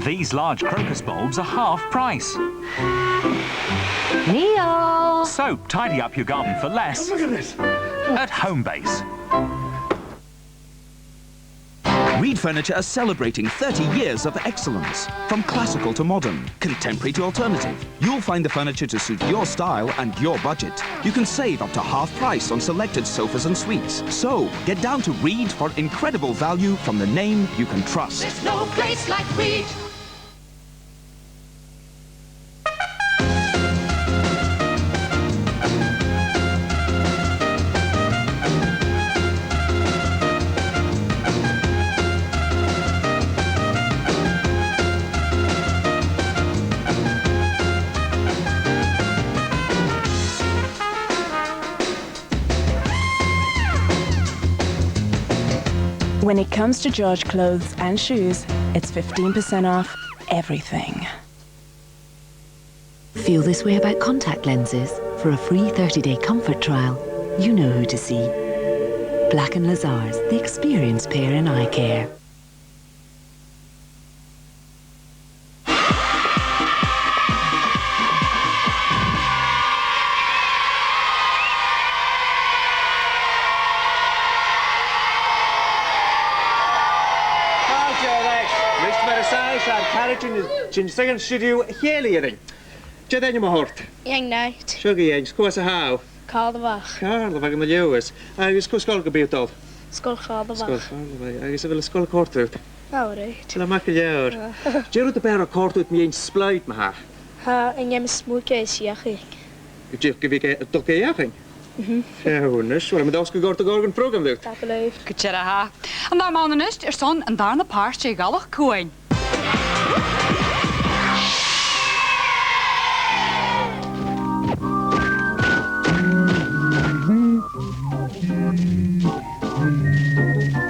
These large crocus bulbs are half price. Neil! So, tidy up your garden for less. Look at this. At Homebase. Reid Furniture are celebrating thirty years of excellence. From classical to modern, contemporary to alternative, you'll find the furniture to suit your style and your budget. You can save up to half price on selected sofas and suites. So, get down to Reid for incredible value from the name you can trust. There's no place like Reid. When it comes to George clothes and shoes, it's fifteen percent off everything. Feel this way about contact lenses? For a free thirty-day comfort trial, you know who to see. Black and Lazar's, the experienced pair in eye care. Mise Mary Sash, ar caraidean, sinn a' suidhe an stiùidio a chèilidh. Dè an t-ainm a th' ort? Iain Knight. Seo agaibh Iain, cò às a tha thu? Càrlabhagh. Càrlabhagh an Leòdhais. Agus cò sgoil gum bi thu a' dol? Sgoil Chàrlabhaigh. Sgoil Chàrlabhaigh. Agus a bheil an sgoil a' còrdadh riut? All right. Tha e math gu leòr. Ah. Dè an rud a b' fheàrr a chòrd riut mu dheidhinn Splaoid ma-thà? Tha an geama smùide is eachainn. Gu, gu bhith ga, dol ga fheuchainn? Seadh, a-nis, uill, tha mi an dòchas gun còrd an prògram riut. Tapadh leibh. Gu dearbha. An t-àm a-nis airson an dàrna pàirt de Ghealach Cuain.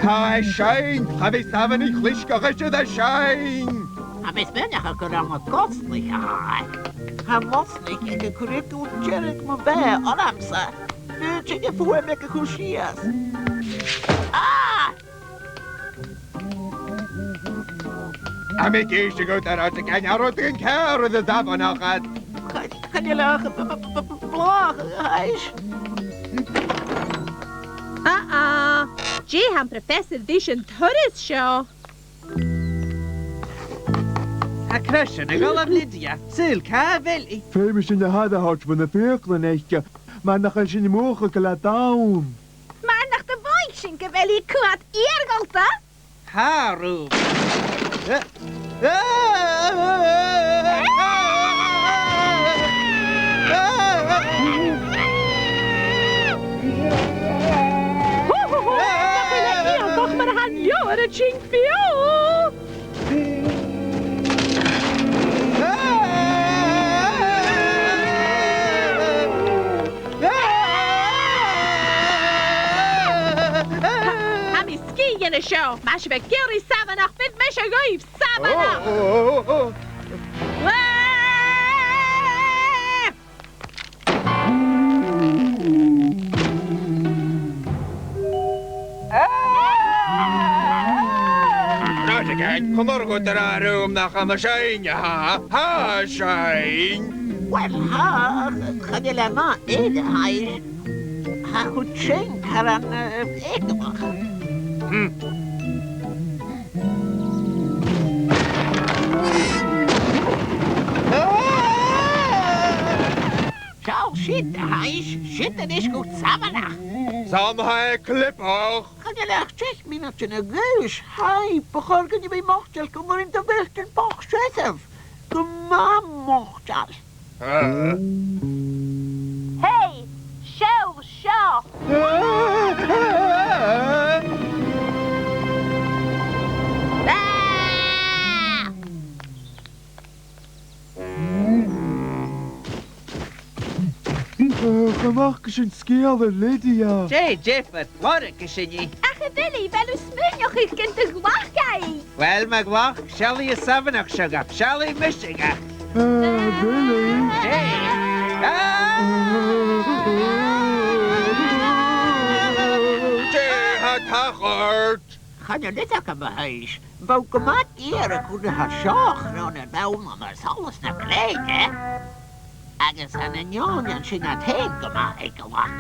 Tha e seinn! Cha bhi Savan a' clisgeadh às a dhèidh seinn! Tha mi a' smaoineachadh gur ann an cosnadh a tha e. Tha mosnadh aige gu ruige gu deireadh mo bheatha ormsa. Dè an fuaim aige a chur sìos? Ah! Tha mi ag èisteachd gu dearbh, a Rhodagan, ceàrr air an Savanach ud. Chan, chan eil ach b-, b-, b-, b-, blàth, a Shaoileas. Uh-oh. Dè tha am professor ris an turas seo? Tha creisean a' dol, a Lydia. Saoil càit a bheil i? Feumaidh sinn a h-aire a thoirt bho na fiaclan aice, mar nach eil sinn a' mothachadh gu bheil i ann. Mar nach do mhothaich sinn gu bheil i a' coimhead iargalta? Tha, Ruth. Ho, ho, ho! Nach eil e iongantach mar a tha an leabhar a' tighinn beò? Tha, tha mi sgìth dhen seo. Mas e gu bheil Savanach, bidh mise dhuibh, Savanach. Oh, oh, oh, oh. Wah! Raidigean, ciamar a tha thu ag ràdh rium nach ann an seinn a tha? Tha seinn! Uill, tha, chan eil e math air a Shaoileas. Tha a' chuid seinn caran, eh, eagalach. Hmm. Seall siud, a Shaoileas, siud a-nis gu Savanach. 'S ann a tha e clibeach. Chan eil e ach deich mionaidean a dh'aois. Hai, bu chòir dhuinn a bhith moiteil gu math ri do bheil thu bochd seasamh. Gu math moiteil. Ah. Hey, seall seo. Ah! Ò, chan fhaca sinn sgeul air Lydia. Dè an diofar? Lorgaidh sinn i. Ach a Bhilly, bheil thu a' smaoineachadh gun do ghlac e i? Uill, ma ghlac, seallaidh an Savanach seo dhut, seallaidh mise dhut. Ò, a Bhilly. Dè? Ah! Dè tha tachairt? Chan eil fhios agam, a Shaoileas. Bha gu math dìreach gun do thàinig seo chun a' bhonn ann an solas na grèine. Agus an-diugh, an sin a tha gu math eagalach.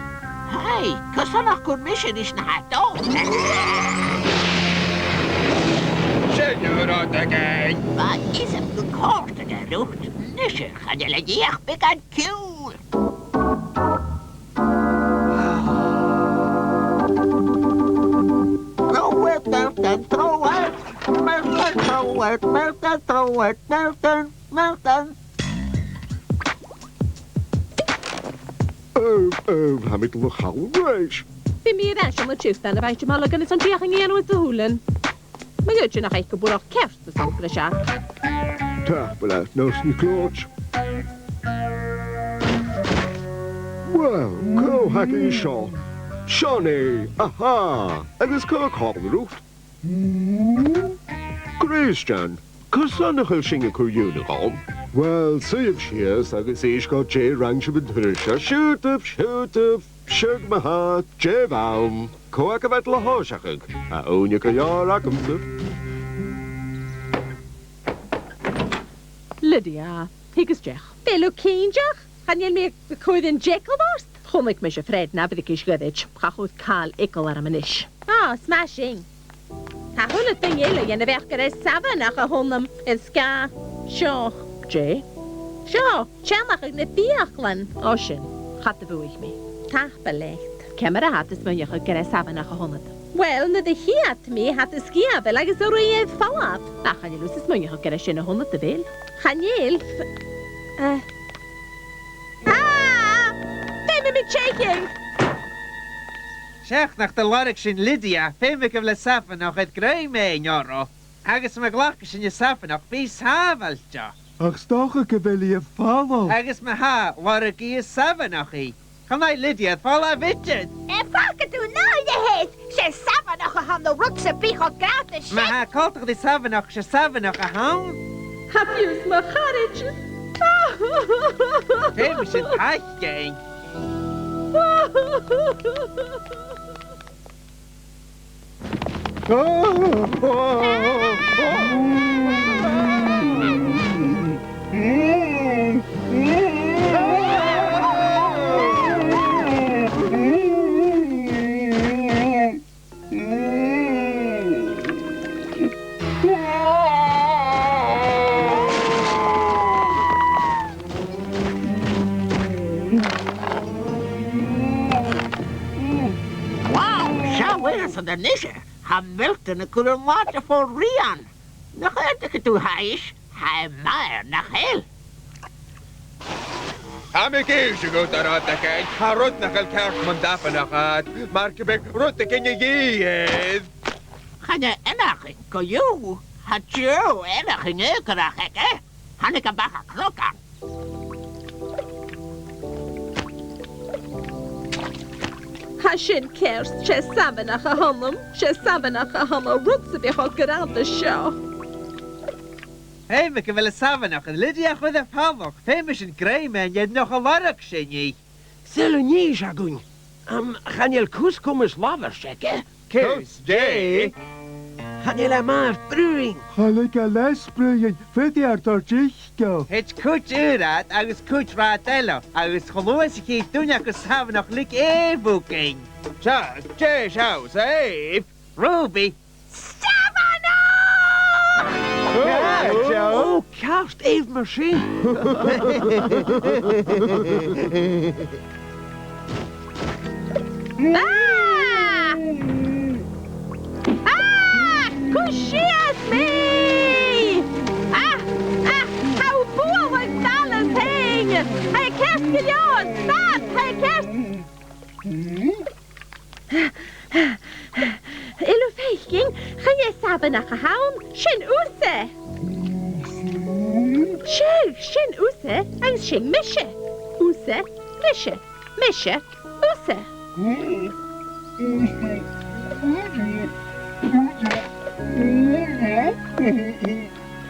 Hey, carson nach cuir mise ris na tha dol? Sin an rud againn. Bha fhios agam gun còrdadh e riut. Nise, chan eil an dìth ach beagan ciùil. Trobhad, Milton, trobhad. Milton, trobhad, Milton, trobhad, Milton, Milton. Ò, ò, tha mi a' dol a chall air ais. Bidh mi air ais ann an tiotan, a bheil thu a' dol a dh'fheuchainn a dhèanamh air do shùilean? Ma dh'fhaodte nach fhaic thu buileach ceart an seo. Tapadh leat, Nurse NicLeòid. Uill, cò th' againn an seo? Seonaidh, aha! Agus cò a' chall riut? Christian, carson nach eil sinn a' cur iongnadh ann? Uill, suidhibh sìos agus innsibh dhomh dè rinn sibh an turas seo. Siuthadaibh, siuthadaibh, seadh ma-thà, dè bh' ann? Cò agaibh a tha dol a thòiseachadh? Tha ùine gu leòr agamsa. Lydia, thig a-steach. A bheil thu cinnteach? Chan eil mi a' cur an t-eagal ort? Chunnaic mise Fred na bhriogais ghoirid. Cha chuir càil eagail orm a-nis. Ò, 's math sin. Tha a h-uile duine eile dhen a' bheachd gur e Savanach a th' annam air sgàth seo. Dè? Seo, teannachadh nam fiaclan. Ò, sin. Cha do mhothaich mi. Tapadh leat. Ciamar a tha iad a' smaoineachadh gur e Savanach a th' annad? Uill, nuair a chì iad mi, tha iad a' sgiamhail agus a' ruith air falbh. Ach chan eil thusa a' smaoineachadh gur e sin a th' annad, a bheil? Chan eil. F-, eh. Ah! Feumaidh mi teicheadh! Seach nach do lorg sinn Lydia, feumaidh gu bheil an samhanach air grèim fhaighinn oirre. Agus ma ghlacas sinn an samhanach, bidh i sàbhailte. Ach 's dòcha gu bheil i a' falach. Agus ma tha, lorgaidh an samhanach i. Chan fhaigh Lydia air falbh idir. Am faca tu na leithid? 'S e samhanach a th' ann, no rud sam bith cho grànda sin. Ma tha coltach ri samhanach, 's e samhanach a th' ann. Tha fiù 's mo charaid. Feumaidh sinn taic fhaighinn. Wow, seo e a-nis. Tha Milton a' cur an làthair fo rian. Nach fhaodadh tu, tha e math, nach eil? Tha mi ag innse dhut, a Rhodagein, tha rud nach eil ceart mun samhanach ud, mar gum biodh rudeigin a dhìth air. Chan e eanchainn co-dhiù, tha deagh eanchainn eagarach aige. Thàinig am beachd cnoc ann. Tha sin ceart, 's e samhanach a th' annam, 's e samhanach a th' annam, rud sam bith cho grànda seo. Feumaidh gu bheil an samhanach air Lydia a chur air falach, feumaidh sinn grèim fhaighinn air no cha lorg sinn i. Saoil an innis thu dhuinn? Am, chan eil cus coimeas labhairt aige? Cus dè? Chan eil e math air bruidhinn. Cha leig e leas bruidhinn, faodaidh e toirt uisge. Thèid cuid ùr air agus cuid rathad eile, agus cho luath 's a chì duine agaibh samhanach, leig èigh thugainn. Seadh, dè seo, 's e èigh? Ruby. Samhanach! Ò, ceart, èigh mar sin. Ah! Ah! Cuir sìos mi! Ah! Ah! Tha thu a' bualadh dall an teine! Tha e ceart gu leòr! Stad! Tha e ceart! A bheil thu a' faicinn? Chan e samhanach a th' ann, sin thusa. Seadh, sin thusa, agus sin mise. Thusa, mise, mise, thusa.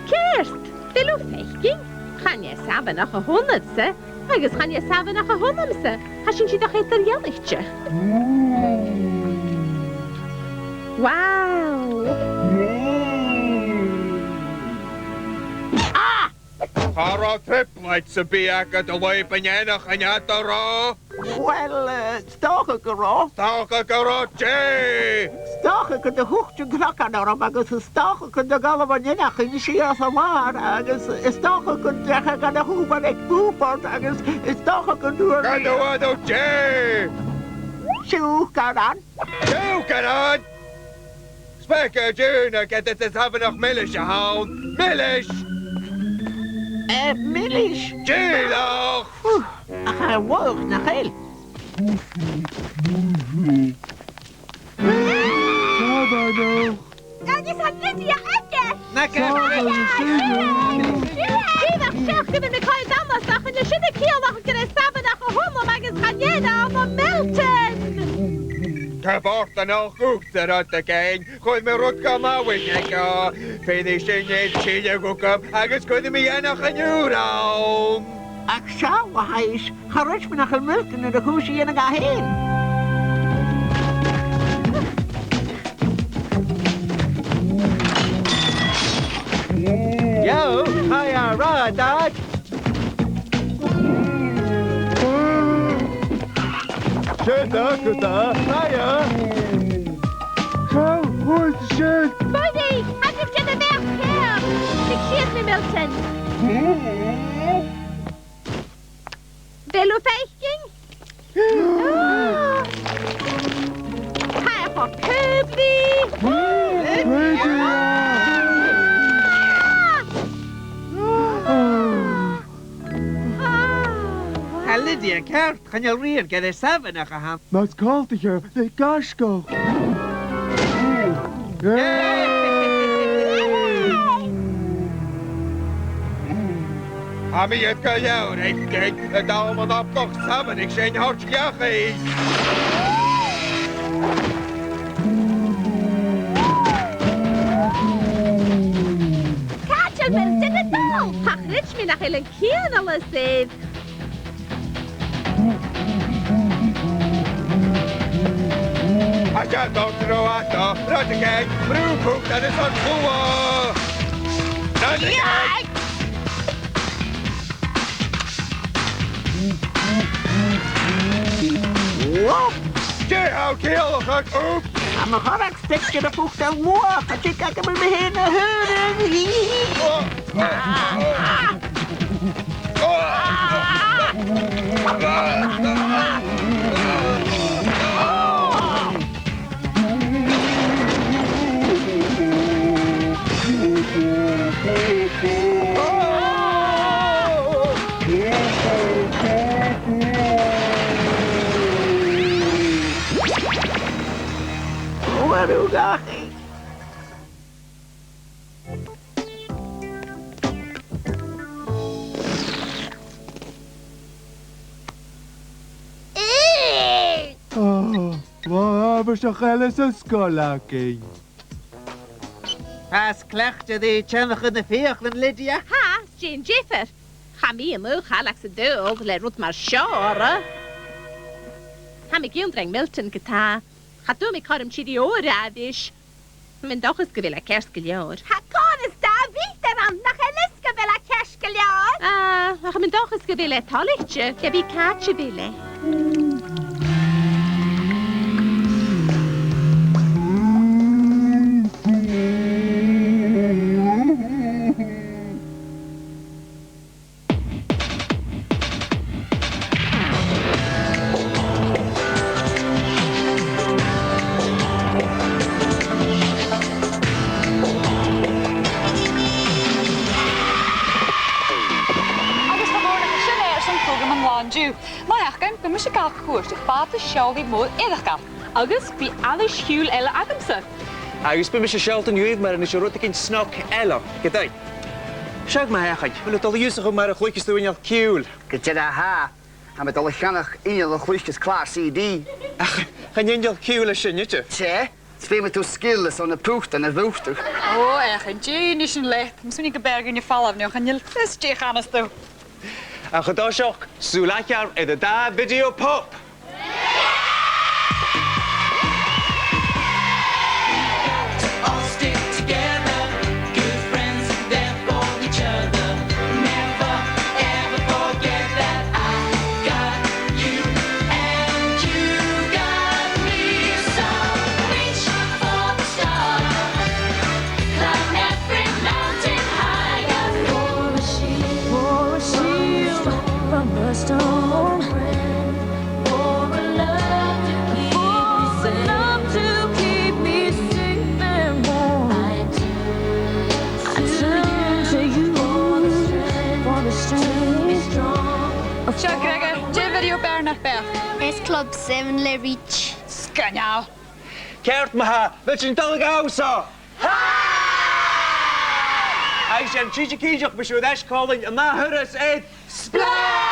Ceart, a bheil thu a' faicinn? Chan e samhanach a th' annadsa, agus chan e samhanach a th' annamsa. Tha sinn siud a' coimhead air dhealaichte. Wow! Ah! Cha robh trioblaid sam bith agad an lùib an eanchainn ud, an robh? Uill, eh, 's dòcha gun robh. 'S dòcha gun robh dè? 'S dòcha gun do thuit an cnocan orm agus 's dòcha gun do dh'fhalbh an eanchainn sìos a làr agus 's dòcha gun deach e gun a h-uile aig Buford agus 's dòcha gun d' fhuair... Gun do fhuair thu dè? Siùcaran. Siùcaran! 'S beag a dh'fhaodadh ged is e samhanach milis a th' ann. Milis! Eh, milis? Dìreach! Ach tha e mòr, nach eil? Samhanach! Agus tha Lydia aige! Na gabh! Samhanach, siuthad! Dìreach seach gu bheil mi a' coimhead annasach, chan eil sin a' ciallachadh gur e samhanach a th' annam agus chan e, a th' ann, a Milton! Tha bòrd an och út, a Rhodagein. Chuir mi rud gu math bhuaithe aige. Feumaidh sinn e tilleadh thugam agus cuiridh mi eanchainn ùr ann. Ach seall, a Thaidhs, cha chreid mi nach eil Milton air a' chùis a dhèanamh dha fhèin. Yo, hiya, Rhodag. Siuthad, hiya. Ciamar a tha thu? Buddy, tha sibh a' dèanamh beachd ceàrr. Thig sìos, a Milton. A bheil thu a' faicinn? Tha e cho cùbhraidh. Tha Lydia Dia, ceart, chan eil rian gur e seven a th' ann. Mas coltaiche, le gaisgeach. Tha mi iad gu leòr, a' dol an abach seven, ag seinnt ort dhachaigh. Càit a bheil Milton a' dol? Cha chreid mi nach eil an cianalas air. Tha e a' dol tro fhada, rud a gheibh, brùth putan airson cumha. Rud a gheibh. Whoops! Dè tha thu a' ciallachadh, oops? Tha mo chorrag stuck air a' phutan luath, a' tighinn agam air mo bheulaibh fhèin. Ò, bha àbhaist eile san sgoil againn. Tha e cleachdte ri teannachadh na fiaclan, Lydia. Tha, 's dè an diofar? Chan eil mi a' faireachdainn gu bheil mi a' dol le rud mar seo orra. Tha mi ag ionndrainn Milton ge-tà. Cha d' fhuair mi cothrom tilleadh oirre a-rithist. Tha mi an dòchas gu bheil e ceart gu leòr. Tha còrr is dà mheatair ann, nach eil fhios gu bheil e ceart gu leòr? Ah, ach tha mi an dòchas gu bheil e toilichte, ge bith càit a bheil e. Agus tha mòran air sin airson prògram an latha an-diugh. Mar a chì sibh, bidh mise a' gabhail cuairt air bàta-seòlaidh mòr eireachdail. Agus bidh aithris-chiùil eile agamsa. Agus bidh mise a' sealltainn dhuibh mar a nì sibh rudeigin snog eile. Ge-tà. Seadh, ma-thà, a Sheòrais, a bheil thu a' dol a dh'ionnsachadh mar a chluicheas tu inneal-ciùil? Gu dearbh, tha. Tha mi a' dol a cheannach inneal a chluicheas clàr C D. Ach chan e inneal-ciùil a tha sin, an e? Tha. 'S feumaidh tu sgil airson na putain a bhualadh. Ò, a Sheòrais, dè nì sinn leat? Tha mi a' smaoineachadh gum b' fheàrr dhuinn falbh an-diugh, chan eil fhios dè chanas tu. Ach an toiseach, sùil aithghearr air an dà video pop. All stick together, good friends and there for each other. Never ever forget that I got you and you got me. So reach for the stars, climb every mountain higher. For a shield, for a shield from the storm. For a love to keep me safe. For a love to keep me safe and warm. I turn, I turn to you for the strength to be strong. Seo, Gregor, dè an video b' fheàrr nach biodh? Is Club Seven le Reach. Sgoinneil. Ceart ma-thà, a bheil sinn a' dol a dh'fhalbh? Tha! Agus an tìde-cinnteach, bidh sibh air ais còmhla rinn an ath thuras air Splash!